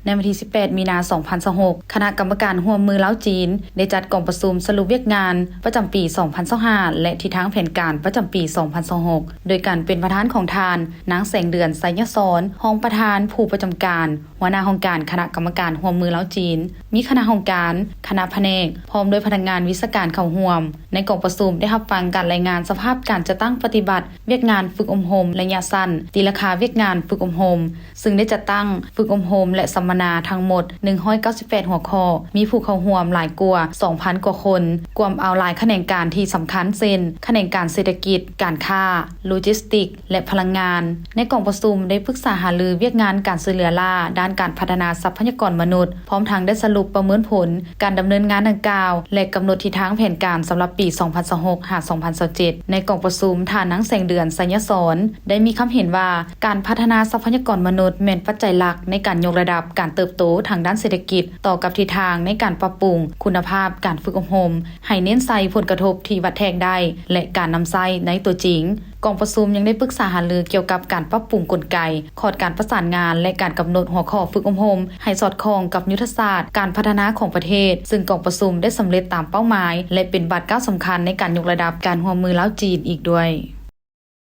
ໃນວັນທີສິບແປດ ມີນາ ສອງພັນຊາວຫົກ ຄະນະກຳມະການຮ່ວມມືລາວ-ຈີນ ໄດ້ຈັດກອງປະຊຸມສະຫຼຸບວຽກງານປະຈຳປີ ສອງພັນຊາວຫ້າ ແລະ ທິດທາງແຜນການປະຈຳປີ ສອງພັນຊາວຫົກ ໂດຍການເປັນປະທານຂອງທ່ານ ນາງ ແສງເດືອນ ໄຊຍະສອນ ຮອງປະທານຜູ້ປະຈຳການ ຫົວໜ້າຫ້ອງການຄະນະກຳມະການຮ່ວມມືລາວ-ຈີນ, ມີຄະນະຫ້ອງການ, ຄະນະພະແນກ ພ້ອມດ້ວຍພະນັກງານວິຊາການເຂົ້າຮ່ວມ. ໃນກອງປະຊຸມໄດ້ຮັບຟັງການລາຍງານສະພາບການຈັດຕັ້ງປະຕິບັດວຽກງານຝຶກອົບຮົມໄລຍະສັ້ນ, ຕີລາຄາວຽກງານຝຶກອົບຮົມ, ຊຶ່ງໄດ້ຈັດຕັ້ງຝຶກອົບຮົມ ແລະ ສຳມະນາທັງໝົດ ໜຶ່ງຮ້ອຍເກົ້າສິບແປດຫົວຂໍ້, ມີຜູ້ເຂົ້າຮ່ວມຫຼາຍກວ່າ ສອງພັນກວ່າຄົນ, ກວມເອົາຫຼາຍຂະແໜງການທີ່ສຳຄັນ ເຊັ່ນ ຂະແໜງການເສດຖະກິດ, ການຄ້າ, ໂລຈິສຕິກ ແລະ ພະລັງງານ. ໃນກອງປະຊຸມໄດ້ປຶກສາຫາລືວຽກງານການຊ່ວຍເຫຼືອລ້າດ້ານການພັດທະນາຊັບພະຍາກອນມະນຸດ, ພ້ອມທັງໄດ້ສະຫຼຸບປະເມີນຜົນການດຳເນີນງານດັ່ງກ່າວ ແລະ ກຳນົດທິດທາງແຜນການສຳລັບປີ ສອງພັນຊາວຫົກ ຫາ ສອງພັນຊາວເຈັດ. ໃນກອງປະຊຸມ, ທ່ານນາງ ແສງເດືອນ ໄຊຍະສອນ ໄດ້ມີຄຳເຫັນວ່າ ການພັດທະນາຊັບພະຍາກອນມະນຸດແມ່ນປັດໄຈຫຼັກໃນການຍົກລະດັບການເຕີບໂຕທາງດ້ານເສດຖະກິດ ຕໍ່ກັບທິດທາງໃນການປັບປຸງຄຸນນະພາບການຝຶກອົບຮົມ ໃຫ້ເນັ້ນໃສ່ຜົນກະທົບທີ່ວັດແທກໄດ້ ແລະ ການນຳໃຊ້ໃນຕົວຈິງ. ກອງປະຊຸມຍັງໄດ້ປຶກສາຫາລືກ່ຽວກັບການປັບປຸງກົນໄກ, ຂອດການປະສານງານ ແລະ ການກຳນົດຫົວຂໍ້ຝຶກອົບຮົມໃຫ້ສອດຄ່ອງກັບຍຸດທະສາດການພັດທະນາຂອງປະເທດ, ຊຶ່ງກອງປະຊຸມໄດ້ສຳເລັດຕາມເປົ້າໝາຍ ແລະ ເປັນບາດກ້າວສຳຄັນໃນການຍົກລະດັບການຮ່ວມມືລາວ-ຈີນອີກດ້ວຍ.